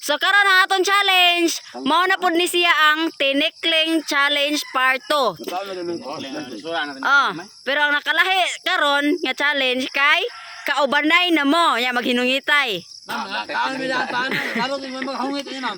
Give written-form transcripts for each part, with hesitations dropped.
So karon ang atong challenge, mao na pud ni siya ang Tinikling Challenge Part 2. Ah, pero ang nakalahi karon nga challenge kay kaubanay na mo, nya maghinungitay. Ma'am, kaan mi lang paano? Karon mo maghungit ini, ma'am.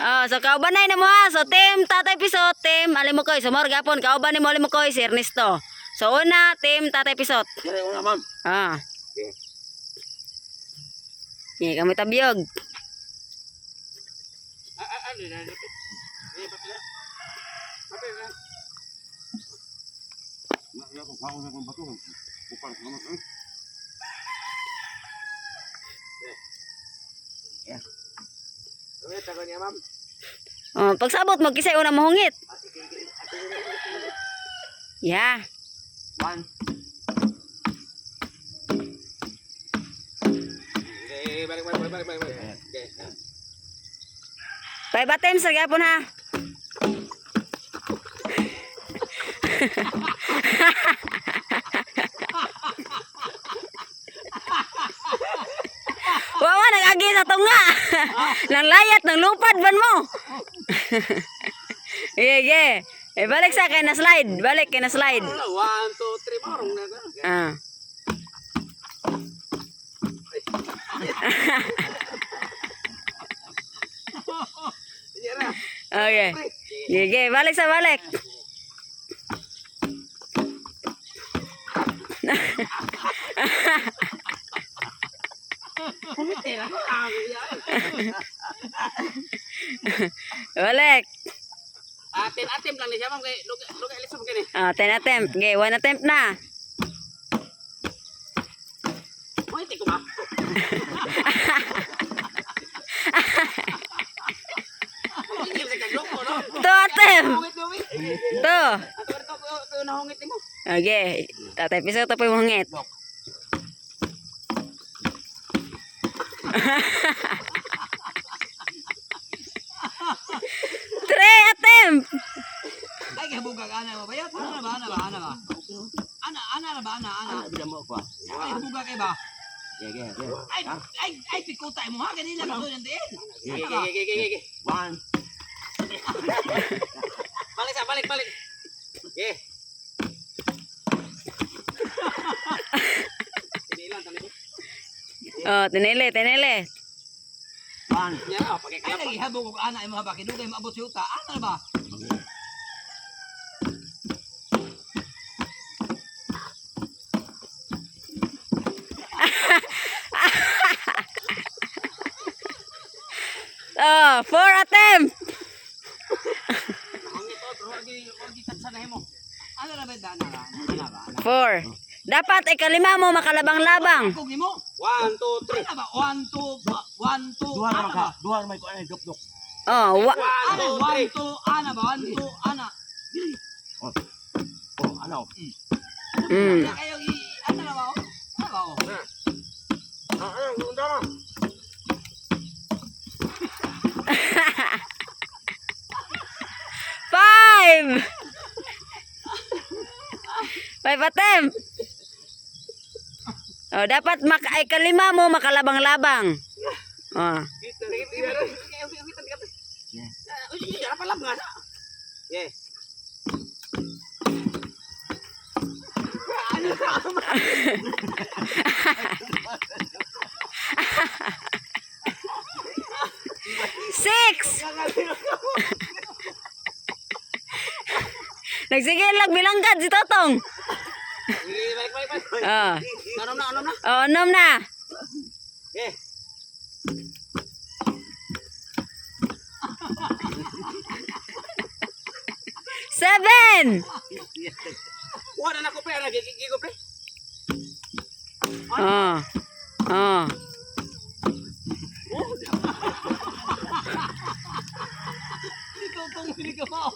Oh, so kaubanay na mo ha. So team Tatay Pisot, team Alimukoy. So mao gapon kauban ni mo Alimukoy si Ernesto. So una, team Tatay Pisot. Dire una, ma'am. Ah. Okay, kami tabiyog. Oh, pagsabot mo kisay una mohungit. Yeah. One. Balik, balik, balik, balik, balik. Okay. Five attempts ra gyapon ha. Wawa nag-agi sa tunga. Nang layat nang lupad ban mo. Sige, eh, balik sa kay na slide, balik kay na slide. One, two, three, marong na. Ah. Okay. Sige, balik sa balik. Balik. Ah, 10 attempt lang ni siya, ma'am. Kay lugi alis mo kini. Ah, 10 attempt. Okay, one attempt na. Mo hindi ko ma. Hindi sa kagloko, no? Two attempt. Hungit mo, eh. Two. Ato ato ko nahungit nimo. Okay. Tatay, piso ito po yung hungit. Three attempt. Ay kabugag ana mo bayat. Ana ba, ana ba, ana ba? Ana, ana na ba, ana, ana. Ana mo pa. Ay kabugag kay ba? Yeah, yeah, yeah. Ay, ay, ay pikuta mo ha kanila ba yan diin. Ge, ge, ge, ge. One. Balik sa, balik, balik. Ge. Oh, tinili, tinili. One. Ay lagi habog og ana imo ha ba kidugay maabot si uta. Ana na ba? Oh, four attempt. Ana na ba ana ba? Ana ba? Ana. Four. Dapat ikalima mo makalabang-labang. Kog nimo. 1 2 3. Ana ba? 1 2 1 2. Duha Ana naman ka. ba? Duha naman ko ano dok dok. Oh, wa Ana 1 2 ana ba? 1 2 ana. Oh. Oh, ano? Kayo i ana na ba? Oh? Ana ba? Oh? Five. Five attempt. Oh, dapat maka ay kalima mo makalabang-labang. Oh. Six. Nagsige lang bilanggad si Totong. Oh. Anom na, anom na. Oh, nom na. Seven. Wala na ko pre, ana gigi ko pre. Oh. Oh. Ikaw tong hindi ka mao.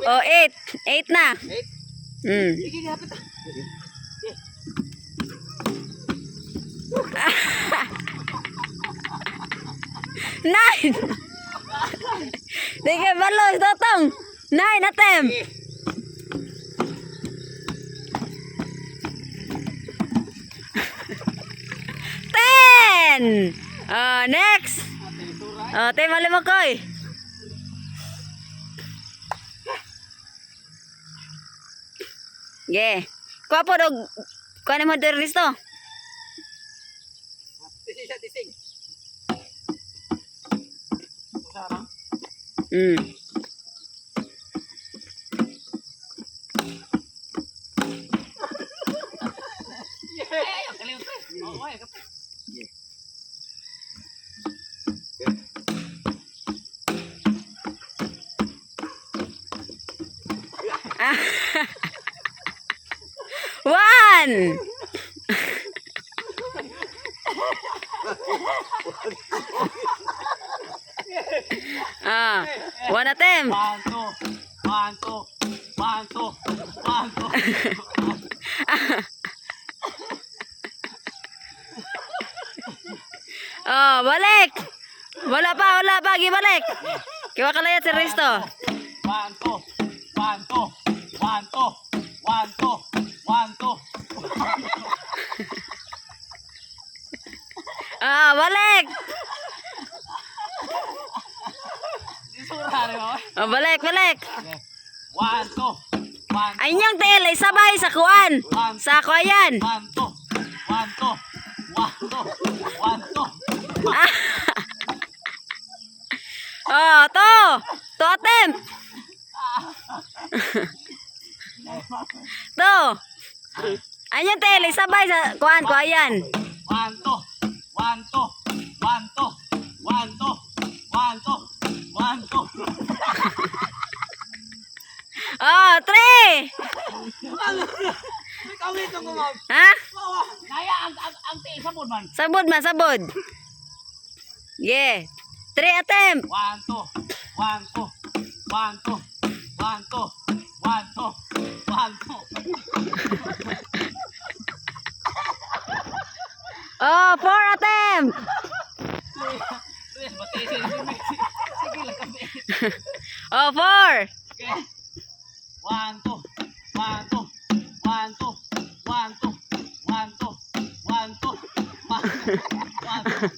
Oh, eight. Eight na. Eight. Sige, hapit. Nine. Di kay balo, Totong. Nine attempt. One. Next. Team Alimakoy. Yeah. Kuha po dog. Kuha ni mo listo. Tising siya, tising. Usa ra. Ay, ay, ang kaliw to. Oo, ay, kapit. One. One attempt. One, two, one, two, one, two, one, two. Oh, balik. Wala pa, wala pa. Gibalik. Kiwa kalayat si Risto. One, two, one, two, one, two, one, two, one, two. Balik. Isura rin mo. Oh, balik, balik. One, two, one, Ay, inyong tail ay sabay sa kuan. Sa kuayan. one, two, one, two, one, two, one, two. Oh, to. To attempt. To. Ay, inyong tail ay sabay sa kuan, kuayan. One, two, one, two, one, two, one, two, one, two, one, two. Oh, three. Ha? Naya ang tiil sa man. Sabod man, sabod. Yeah. Three attempt. One, two, one, two, one, two, one, two, one, two, one, two. Oh, four attempt. Luis, bati sige sige lang kami. Oh, four. Okay. One, two, one, two, one, two, one, two, one, two, one, two, one, two, one, two.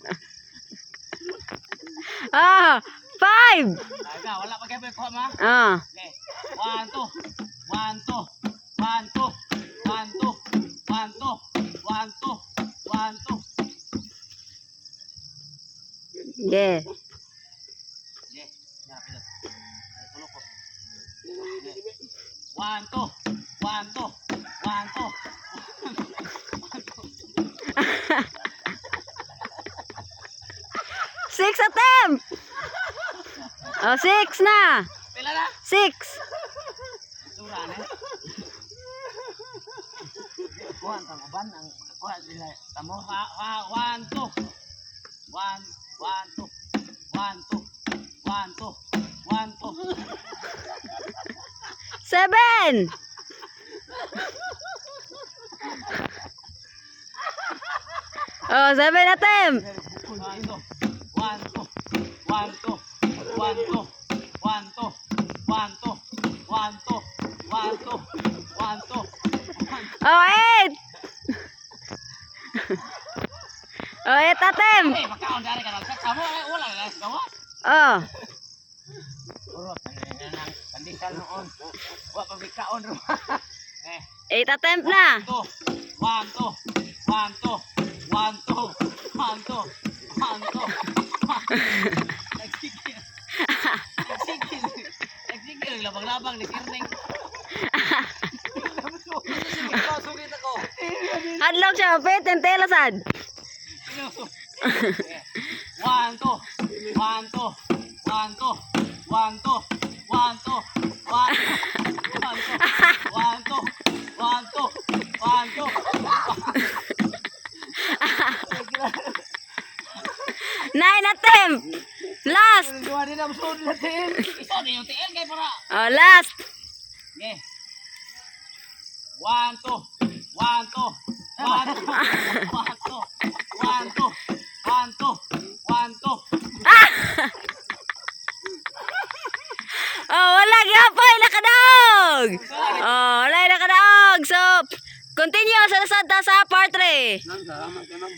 Ah, five. Ay na, wala pa kayo kuha ma. Okay. One, two, one, two, one, two, one, two, one, two, one, two, one, two. Yeah. Yeah, yeah, pindot. Ay, tulog ko. Yeah. One, two, one, two, one, two. Six attempt. Oh, six na. Pila na? Six. Sura na. Kuha ang uban ang kuha sila tamo. One, two. One, one, two. One, two. One, two. One, two. Seven. Oh, seven attempt. One, two. One, two. One, two. One, two. One, two. One, two. One, two. One, two. One, two. Oh, eight. Oh, eight attempt. Eh, makaon dari ka lang. Sa mo, eh, wala na sa gawas. Oh. Uro, pandesal noon. Wa pa mikaon ro. Eh, Eight attempt na. two, one, two, one, two, one, two, one, two, one, two. Nagsigil. Nagsigil. Nagsigil. Labang-labang ni Sirning. Sugit ako. Hadlok siya, pet and telasad. One, two, one, two, one, two, one, two, one, two, one, one, two, one, two, one, two, one, two. Nine attempt. Last. Gawa din ang suod na tiil. Iso na yung tiil kay para. Oh, last. Okay. One, two, one, two, one, two, one, two, one, two, one, two, one, two. Oh, wala gyapon nakadaog. Oh, wala nakadaog. So, continue sa lasad ta sa part 3. Eh. Salamat kay Ma'am.